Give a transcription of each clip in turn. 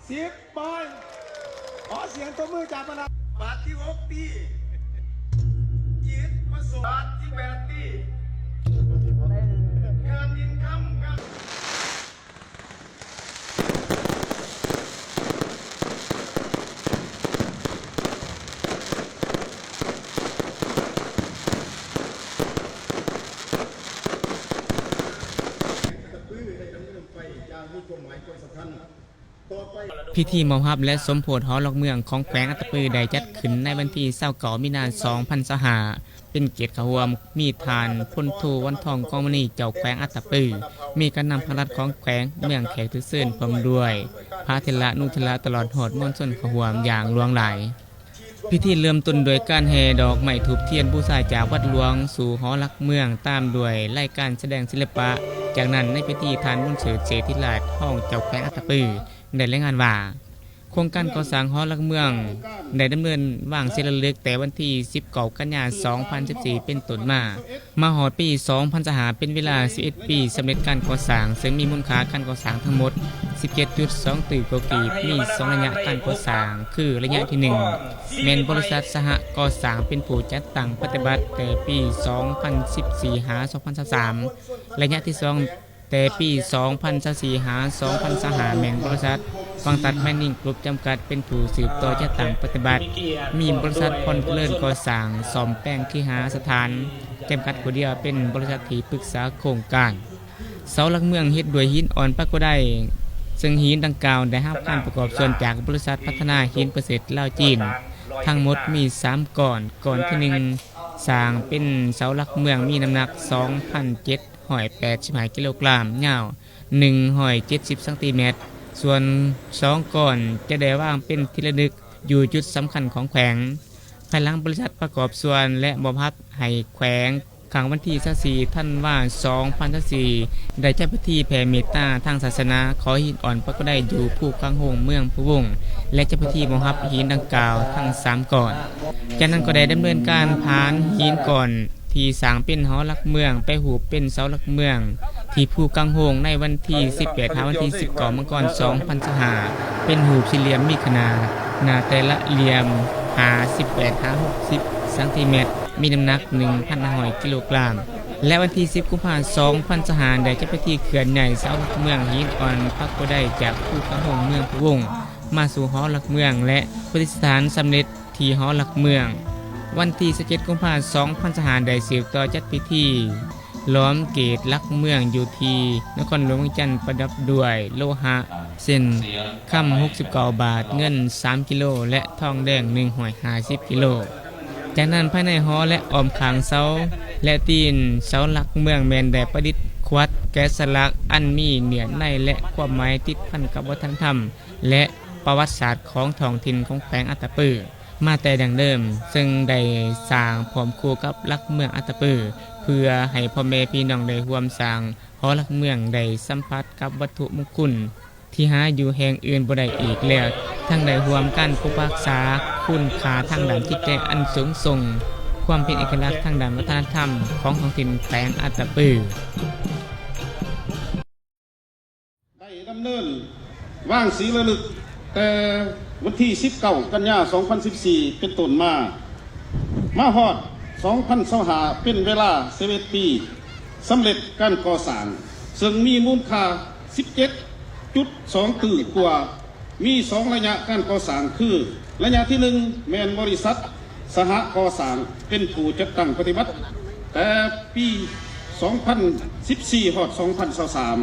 ສິບ ປາຍ. ຂໍສຽງຕົບມືຈາກບັນດາ ບາດທີຫົກ ຕີ ຈິດປະສົງ ບາດທີແປດ ຕີ ງາມອິນຄຳ ງາມ ພິທີມອບຮັບ ແລະ ສົມໂພດຫໍຫຼັກເມືອງຂອງແຂວງອັດຕະປື ໄດ້ຈັດຂຶ້ນໃນວັນທີຊາວເກົ້າ ມີນາ ສອງພັນຊາວຫ້າ ເປັນກຽດເຂົ້າຮ່ວມມີທ່ານ ພົນໂທ ວັນທອງ ກອງມະນີ ເຈົ້າແຂວງອັດຕະປື, ມີການນຳພັກລັດຂອງແຂວງ, ເມືອງ, ແຂກຖືກເຊີນ ພ້ອມດ້ວຍພະເຖລະນຸເຖລະ ຕະຫຼອດຮອດມວນຊົນເຂົ້າຮ່ວມຢ່າງຫຼວງຫຼາຍ. ພິທີເລີ່ມຕົ້ນດ້ວຍການແຫ່ດອກໄມ້ທູບທຽນບູຊາຈາກວັດຫຼວງສູ່ຫໍຫຼັກເມືອງ, ຕາມດ້ວຍລາຍການສະແດງສິລະປະ. ຈາກນັ້ນໃນພິທີ ທ່ານ ບຸນເສີດ ເສດທິລາດ ຮອງເຈົ້າແຂວງອັດຕະປື ໄດ້ລາຍງານວ່າ ໂຄງການກໍ່ສ້າງຫໍຫຼັກເມືອງໄດ້ດຳເນີນວາງສີລາລຶກແຕ່ວັນທີສິບເກົ້າ ກັນຍາ ສອງພັນສິບສີ່ ເປັນຕົ້ນມາ. ມາຮອດປີສອງພັນຊາວຫ້າ ເປັນເວລາສິບເອັດປີ ສຳເລັດການກໍ່ສ້າງ, ເຊິ່ງມີມູນຄ່າການກໍ່ສ້າງທັງໝົດ ສິບເຈັດຈຸດສອງຕື້ກວ່າກີບ, ມີສອງໄລຍະການກໍ່ສ້າງ ຄືໄລຍະທີໜຶ່ງ ແມ່ນບໍລິສັດສະຫະກໍ່ສ້າງເປັນຜູ້ຈັດຕັ້ງປະຕິບັດ ແຕ່ປີສອງພັນສິບສີ່ ຫາ ສອງພັນຊາວສາມ, ໄລຍະທີສອງ ແຕ່ປີສອງພັນຊາວສີ່ ຫາ ສອງພັນຊາວຫ້າ ແມ່ນບໍລິສັດວັງຕັດ ໄມນິງ ກຣຸບ ຈຳກັດ ເປັນຜູ້ສືບຕໍ່ຈັດຕັ້ງປະຕິບັດ, ມີບໍລິສັດພອນຈະເລີນກໍ່ສ້າງສ້ອມແປງເຄຫະສະຖານ ຈຳກັດຜູ້ດຽວ ເປັນບໍລິສັດທີ່ປຶກສາໂຄງການ. ເສົາຫຼັກເມືອງເຮັດດ້ວຍຫີນອ່ອນປາໂກໄດ, ເຊິ່ງຫີນດັ່ງກ່າວໄດ້ຮັບການປະກອບສ່ວນຈາກບໍລິສັດພັດທະນາຫີນປະເສີດລາວຈີນ, ທັງໝົດມີສາມກ້ອນ, ກ້ອນທີໜຶ່ງສ້າງເປັນເສົາຫຼັກເມືອງມີນ້ຳໜັກສອງພັນເຈັດ ຮ້ອຍແປດສິບຫ້າກິໂລກຣາມ, ຍາວໜຶ່ງຮ້ອຍເຈັດສິບຊັງຕີແມັດ, ສ່ວນສອງກ້ອນຈະໄດ້ວາງເປັນທີ່ລະນຶກຢູ່ຈຸດສຳຄັນຂອງແຂວງ. ພາຍຫຼັງບໍລິສັດປະກອບສ່ວນ ແລະ ມອບຮັບໃຫ້ແຂວງ ຄັ້ງວັນທີຊາວສີ່ ທັນວາ ສອງພັນຊາວສີ່ ໄດ້ຈັດພິທີແຜ່ເມດຕາທາງສາສະໜາ ຂໍຫີນອ່ອນປາໂກໄດຢູ່ພູກາງໂຮງ ເມືອງພະວົງ ແລະ ຈັດພິທີມອບຮັບຫີນດັ່ງກ່າວທັງສາມກ້ອນ. ຈາກນັ້ນກໍໄດ້ດຳເນີນການຜານຫີນກ້ອນ ທີ່ສ້າງເປັນຫໍຫຼັກເມືອງ ແປຮູບເປັນເສົາຫຼັກເມືອງ ທີ່ພູກາງໂຮງໃນວັນທີສິບແປດ ຫາ ວັນທີສິບເກົ້າ ມັງກອນ ສອງພັນຊາວຫ້າ ເປັນຮູບສີ່ຫຼ່ຽມມີຂະໜາດ ໜ້າແຕ່ລະຫຼ່ຽມ ຫ້າສິບແປດ ຫາ ຫົກສິບຊັງຕີແມັດ, ມີນ້ຳໜັກ ໜຶ່ງພັນຫ້າຮ້ອຍກິໂລກຣາມ ແລະ ວັນທີສິບ ກຸມພາ ສອງພັນຊາວຫ້າ ໄດ້ຈັດພິທີເຄື່ອນຍ້າຍເສົາຫຼັກເມືອງຫີນອ່ອນປາໂກໄດ ຈາກພູກາງໂຮງ ເມືອງພະວົງ ມາສູ່ຫໍຫຼັກເມືອງ ແລະ ປະດິດສະຖານສຳເລັດ ທີ່ຫໍຫຼັກເມືອງ. ວັນທີຊາວເຈັດ ກຸມພາ ສອງພັນຊາວຫ້າ ໄດ້ສືບຕໍ່ຈັດພິທີຫຼອມເກດຫຼັກເມືອງຢູ່ທີ່ນະຄອນຫຼວງວຽງຈັນ ປະດັບດ້ວຍໂລຫະເຊັ່ນຄຳ ຫົກສິບເກົ້າບາດ, ເງິນ ສາມກິໂລ ແລະ ທອງແດງ ໜຶ່ງຮ້ອຍຫ້າສິບກິໂລ. ຈາກນັ້ນ ພາຍໃນຫໍ ແລະ ອ້ອມຂ້າງເສົາ ແລະ ຕີນເສົາຫຼັກເມືອງ ແມ່ນໄດ້ປະດິດຂວັດແກະສະຫຼັກ ອັນມີເນື້ອໃນ ແລະ ຄວາມໝາຍຕິດພັນກັບວັດທະນະທຳ ແລະ ປະຫວັດສາດຂອງທ້ອງຖິ່ນຂອງແຂວງອັດຕະປື ມາແຕ່ດັ້ງເດີມ, ເຊິ່ງໄດ້ສ້າງພ້ອມຄູ່ກັບຫຼັກເມືອງອັດຕະປື ເພື່ອໃຫ້ພໍ່ແມ່ພີ່ນ້ອງໄດ້ຮ່ວມສ້າງຫໍຫຼັກເມືອງ ໄດ້ສຳຜັດກັບວັດຖຸມົງຄຸນທີ່ຫາຢູ່ແຫ່ງອື່ນບໍ່ໄດ້ອີກແລ້ວ, ທັງໄດ້ຮ່ວມກັນປົກປັກຮັກສາຄຸນຄ່າທາງດ້ານຈິດໃຈອັນສູງສົ່ງ, ຄວາມເປັນເອກະລັກທາງດ້ານວັດທະນະທຳຂອງທ້ອງຖິ່ນແຂວງອັດຕະປື. ໄດ້ດຳເນີນວາງສີລາລຶກແຕ່ວັນທີສິບເກົ້າ ກັນຍາ ສອງພັນສິບສີ່ ເປັນຕົ້ນມາ, ມາຮອດ ສອງພັນຊາວຫ້າ ເປັນເວລາສິບເອັດປີ ສຳເລັດການກໍ່ສ້າງ, ເຊິ່ງມີມູນຄ່າ ສິບເຈັດຈຸດສອງຕື້ກວ່າ, ມີສອງໄລຍະການກໍ່ສ້າງ ຄື ໄລຍະທີໜຶ່ງ ແມ່ນບໍລິສັດ ສະຫະກໍ່ສ້າງເປັນຜູ້ຈັດຕັ້ງປະຕິບັດ ແຕ່ປີສອງພັນສິບສີ່ ຮອດ ສອງພັນຊາວສາມ,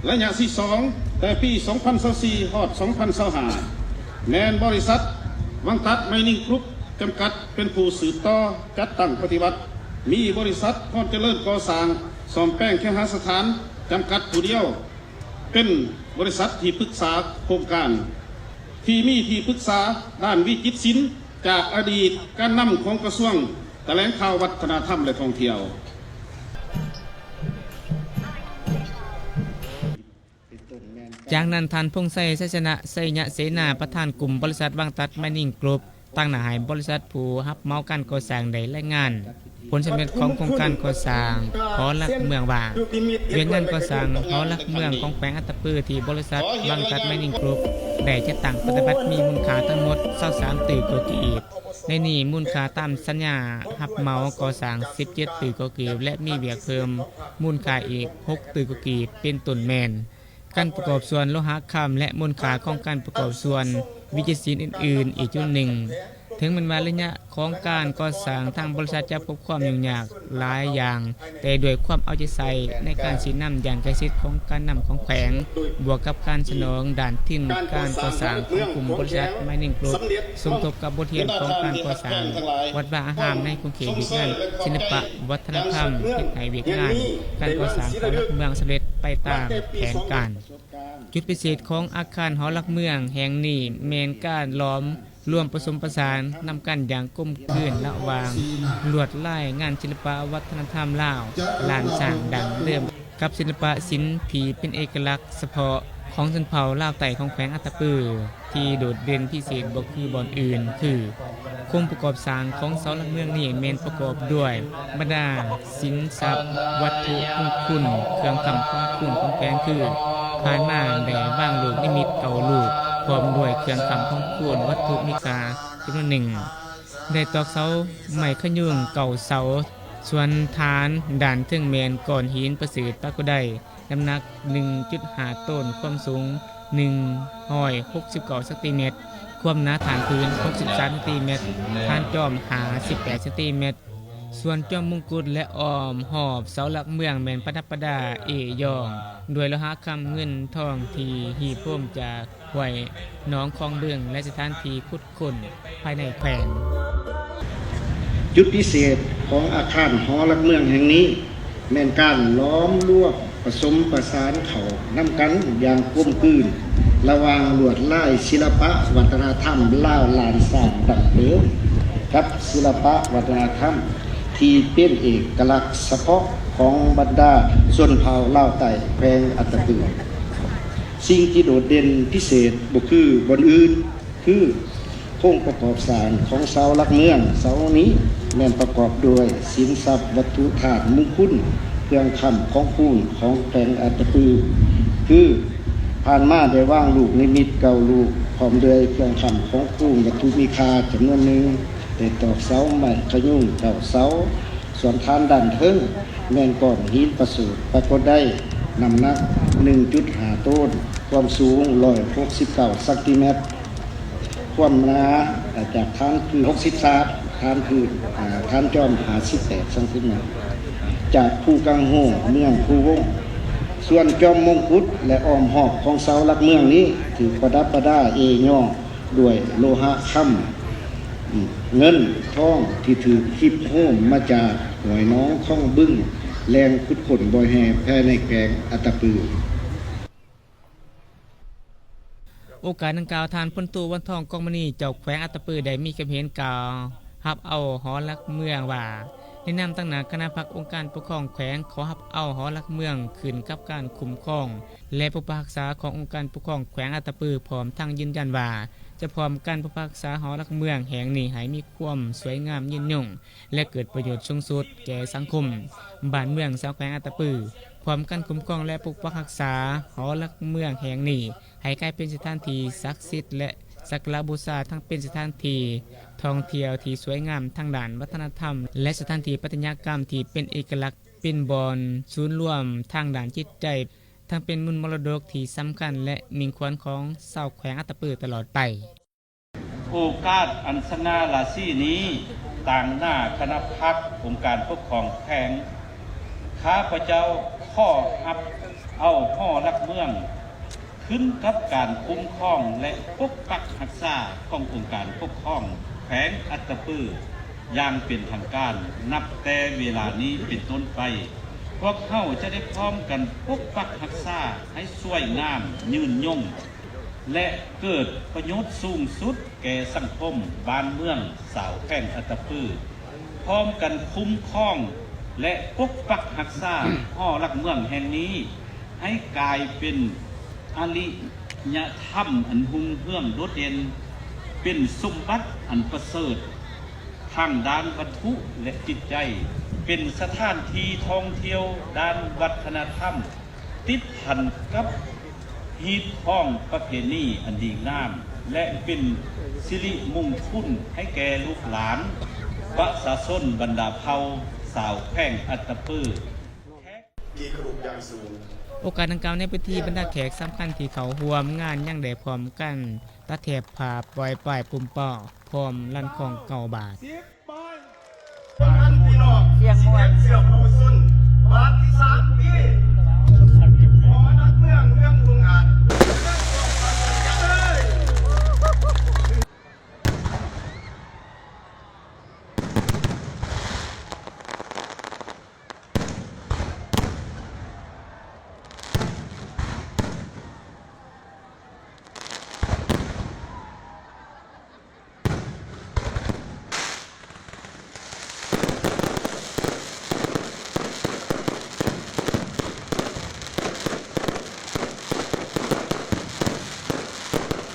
ໄລຍະທີສອງ ແຕ່ປີສອງພັນຊາວສີ່ ຮອດ ສອງພັນຊາວຫ້າ ແມ່ນບໍລິສັດ ວັງຕັດ ໄມນິງ ກຣຸບ ຈຳກັດ ເປັນຜູ້ສືບຕໍ່ຈັດຕັ້ງປະຕິບັດ, ມີບໍລິສັດ ພອນຈະເລີນ ກໍ່ສ້າງສ້ອມແປງເຄຫະສະຖານ ຈຳກັດຜູ້ດຽວ ເປັນບໍລິສັດທີ່ປຶກສາໂຄງການ ທີ່ມີທີ່ປຶກສາດ້ານວິຈິດສິນ ຈາກອະດີດການນຳຂອງກະຊວງຖະແຫຼງຂ່າວ ວັດທະນະທຳ ແລະ ທ່ອງທ່ຽວ. ຈາກນັ້ນ ທ່ານ ພົງໄຊ ໄຊຊະນະ ໄຊຍະເສນາ ປະທານກຸ່ມບໍລິສັດ ວັງຕັດ ໄມນິງ ກຣຸບ ຕາງໜ້າໃຫ້ບໍລິສັດຜູ້ຮັບເໝົາການກໍ່ສ້າງໄດ້ລາຍງານ ຜົນສຳເລັດຂອງໂຄງການກໍ່ສ້າງຫໍຫຼັກເມືອງວ່າ ວຽກງານກໍ່ສ້າງຫໍຫຼັກເມືອງຂອງແຂວງອັດຕະປື ທີ່ບໍລິສັດວັງຕັດໄມນິງກຣຸບ ໄດ້ຈັດຕັ້ງປະຕິບັດ ມີມູນຄ່າທັງໝົດຊາວສາມຕື້ກວ່າກີບ. ໃນນີ້ ມູນຄ່າຕາມສັນຍາຮັບເໝົາກໍ່ສ້າງສິບເຈັດຕື້ກວ່າກີບ ແລະ ມີວຽກເພີ່ມມູນຄ່າອີກຫົກຕື້ກວ່າກີບ ເປັນຕົ້ນແມ່ນ ການປະກອບສ່ວນໂລຫະຄຳ ແລະ ມູນຄ່າຂອງການປະກອບສ່ວນວິຊາຊີນອື່ນໆ ອີກຈຸດໜຶ່ງ. ເຖິງແມ່ນວ່າໄລຍະຂອງການກໍ່ສ້າງ ທາງບໍລິສັດຈະພົບຄວາມຫຍຸ້ງຍາກຫຼາຍຢ່າງ, ແຕ່ດ້ວຍຄວາມເອົາໃຈໃສ່ໃນການຊີ້ນຳຢ່າງໃກ້ຊິດຂອງການນຳຂອງແຂວງ, ບວກກັບການສະໜອງດ້ານທຶນການກໍ່ສ້າງຂອງກຸ່ມບໍລິສັດໄມນິງກຣຸບ, ສົມທົບກັບບົດຮຽນຂອງການກໍ່ສ້າງວັດວາອາຮາມໃນຂົງເຂດວຽກງານສິລະປະວັດທະນະທຳ, ເຮັດໃຫ້ວຽກງານການກໍ່ສ້າງຂອງເມືອງສຳເລັດໄປຕາມແຜນການ. ຈຸດພິເສດຂອງອາຄານຫໍຫຼັກເມືອງແຫ່ງນີ້ ແມ່ນການຫຼອມລວມປະສົມປະສານນຳກັນຢ່າງກົມກືນ ລະຫວ່າງລວດລາຍງານສິລະປະວັດທະນະທຳລາວ ລ້ານຊ້າງ ດັ້ງເດີມ ກັບສິລະປະສິນທີ່ເປັນເອກະລັກສະເພາະຂອງຊົນເຜົ່າລາວໃຕ້ຂອງແຂວງອັດຕະປື ທີ່ໂດດເດັ່ນພິເສດບໍ່ຄືບ່ອນອື່ນ ຄື ໂຄງປະກອບສ້າງຂອງເສົາຫຼັກເມືອງນີ້ແມ່ນປະກອບດ້ວຍບັນດາສິນຊັບວັດຖຸມົງຄຸນ, ເຄື່ອງຄ້ຳຂອງຄູນຂອງແຂວງ ຄື ຜ່ານມາໄດ້ວາງລູກນິມິດເກົ້າລູກ ພ້ອມດ້ວຍເຄື່ອງຄ້ຳຂອງຄູນວັດຖຸມີຄ່າຈຳນວນໜຶ່ງ, ໄດ້ຕອກເສົາໄມ້ຂະຍຸງເກົ້າເສົາ, ສ່ວນຖານດ້ານເທິງແມ່ນກ້ອນຫີນປະເສີດປາໂກໄດ ນ້ຳໜັກໜຶ່ງຈຸດຫ້າໂຕນ, ຄວາມສູງໜຶ່ງຮ້ອຍຫົກສິບເກົ້າຊັງຕີແມັດ, ຄວາມໜາຖານພື້ນຫົກສິບສາມຊັງຕີແມັດ, ຖານຈອມຫ້າສິບແປດຊັງຕີແມັດ. ສ່ວນຈອມມົງກຸດ ແລະ ອ້ອມຮອບເສົາຫຼັກເມືອງແມ່ນປະດັບປະດາເອ້ຢອງດ້ວຍໂລຫະຄຳເງິນທອງທີ່ຮີບໂຮມຈາກຫ້ວຍໜອງຄອງບຶງ ແລະ ສະຖານທີ່ຂຸດຄົ້ນພາຍໃນແຂວງ. ຈຸດພິເສດຂອງອາຄານຫໍຫຼັກເມືອງແຫ່ງນີ້ ແມ່ນການຫຼອມລວມປະສົມປະສານເຂົ້ານຳກັນຢ່າງກົມກືນ ລະຫວ່າງລວດລາຍສິລະປະວັດທະນະທຳລາວລ້ານຊ້າງດັ້ງເດີມ ກັບສິລະປະວັດທະນະທຳທີ່ເປັນເອກະລັກສະເພາະຂອງບັນດາຊົນເຜົ່າລາວໃຕ້ແຂວງອັດຕະປື. ສິ່ງທີ່ໂດດເດັ່ນພິເສດບໍ່ຄືບ່ອນອື່ນ ຄືໂຄງປະກອບສ້າງຂອງເສົາຫຼັກເມືອງເສົານີ້ ແມ່ນປະກອບດ້ວຍສິນຊັບວັດຖຸທາດມຸງຄຸນ ເຄື່ອງຄ້ຳຂອງຄູນຂອງແຂວງອັດຕະປື ຄື ຜ່ານມາໄດ້ວາງລູກນິມິດເກົ້າລູກ ພ້ອມດ້ວຍເຄື່ອງຄ້ຳຂອງຄູນວັດຖຸມີຄ່າຈຳນວນໜຶ່ງ, ໄດ້ຕອກເສົາໄມ້ຂະຍຸງເກົ້າເສົາ, ສ່ວນຖານດ້ານເທິງແມ່ນກ້ອນຫີນປະເສີດປາໂກໄດ ນ້ຳໜັກໜຶ່ງຈຸດຫ້າໂຕນ, ຄວາມສູງຮ້ອຍຫົກສິບເກົ້າຊັງຕີແມັດ, ຄວາມໜາຈາກຖານພື້ນຫົກສິບສາມ, ຖານພື້ນ ອາ ຖານຈອມຫ້າສິບແປດຊັງຕີແມັດ ຈາກພູກາງໂຮງ ເມືອງພູວົງ. ສ່ວນຈອມມົງກຸດ ແລະ ອ້ອມຮອບຂອງເສົາຫຼັກເມືອງນີ້ ຖືກປະດັບປະດາເອ້ຢອງດ້ວຍໂລຫະຄຳ ເງິນທອງທີ່ຖືກຮິບໂຮມມາຈາກຫ້ວຍໜອງຄອງບຶງ ແຫຼ່ງຂຸດຄົ້ນບໍ່ແຮ່ພາຍໃນແຂວງອັດຕະປື. ໂອກາດດັ່ງກ່າວ, ທ່ານ ພົນໂທ ວັນທອງ ກອງມະນີ ເຈົ້າແຂວງອັດຕະປື ໄດ້ມີຄຳເຫັນກ່າວຮັບເອົາຫໍຫຼັກເມືອງວ່າ ໃນນາມຕາງໜ້າຄະນະພັກອົງການປົກຄອງແຂວງ ຂໍຮັບເອົາຫໍຫຼັກເມືອງຂຶ້ນກັບການຄຸ້ມຄອງ ແລະ ປົກປັກຮັກສາຂອງອົງການປົກຄອງແຂວງອັດຕະປື, ພ້ອມທັງຢືນຢັນວ່າ ຈະພ້ອມກັນປົກປັກຮັກສາຫໍຫຼັກເມືອງແຫ່ງນີ້ໃຫ້ມີຄວາມສວຍງາມຍືນຍົງ ແລະ ເກີດປະໂຫຍດສູງສຸດແກ່ສັງຄົມ, ບ້ານເມືອງ, ຊາວແຂວງອັດຕະປື, ພ້ອມກັນຄຸ້ມຄອງ ແລະ ປົກປັກຮັກສາຫໍຫຼັກເມືອງແຫ່ງນີ້ ໃຫ້ກາຍເປັນສະຖານທີ່ສັກສິດ ແລະ ສັກກາລະບູຊາ, ທັງເປັນສະຖານທີ່ທ່ອງທ່ຽວທີ່ສວຍງາມທາງດ້ານວັດທະນະທຳ ແລະ ສະຖານທີ່ປັດຕະຍາກຳທີ່ເປັນເອກະລັກ, ເປັນບ່ອນສູນລວມທາງດ້ານຈິດໃຈ, ທັງເປັນມູນມໍລະດົກທີ່ສຳຄັນ ແລະ ມິ່ງຂວັນຂອງຊາວແຂວງອັດຕະປືຕະຫຼອດໄປ. ໂອກາດອັນສະຫງ່າລາສີນີ້, ຕາງໜ້າຄະນະພັກອົງການປົກຄອງແຂວງ, ຂ້າພະເຈົ້າຂໍຮັບເອົາຫໍຫຼັກເມືອງ ຂຶ້ນກັບການຄຸ້ມຄອງ ແລະ ປົກປັກຮັກສາຂອງອົງການປົກຄອງແຂວງອັດຕະປືຢ່າງເປັນທາງການ. ນັບແຕ່ເວລານີ້ເປັນຕົ້ນໄປ, ພວກເຮົາຈະໄດ້ພ້ອມກັນປົກປັກຮັກສາໃຫ້ສວຍງາມ, ຍືນຍົງ ແລະ ເກີດປະໂຫຍດສູງສຸດແກ່ສັງຄົມ, ບ້ານເມືອງ, ຊາວແຂວງອັດຕະປື, ພ້ອມກັນຄຸ້ມຄອງ ແລະ ປົກປັກຮັກສາຫໍຫຼັກເມືອງແຫ່ງນີ້ ໃຫ້ກາຍເປັນອະລິຍະທຳອັນຮຸ່ງເຮືອງໂດດເດັ່ນ, ເປັນສົມບັດອັນປະເສີດ ທາງດ້ານວັດຖຸ ແລະ ຈິດໃຈ, ເປັນສະຖານທີ່ທ່ອງທ່ຽວດ້ານວັດທະນະທຳ, ຕິດພັນກັບຮີດຄອງປະເພນີອັນດີງາມ ແລະ ເປັນສິລິມຸງຄຸນໃຫ້ແກ່ລູກຫຼານປະຊາຊົນບັນດາເຜົ່າຊາວແຂວງອັດຕະປື. ໂອກາດດັ່ງກ່າວໃນພິທີ ບັນດາແຂກສຳຄັນທີ່ເຂົ້າຮ່ວມງານຍັງໄດ້ພ້ອມກັນປະແທບພາບ ປ່ອຍປາຍປຸ່ມເປົ້າ ພ້ອມລັນຂອງເກົ້າບາດ. ສຽງມ່ວນ.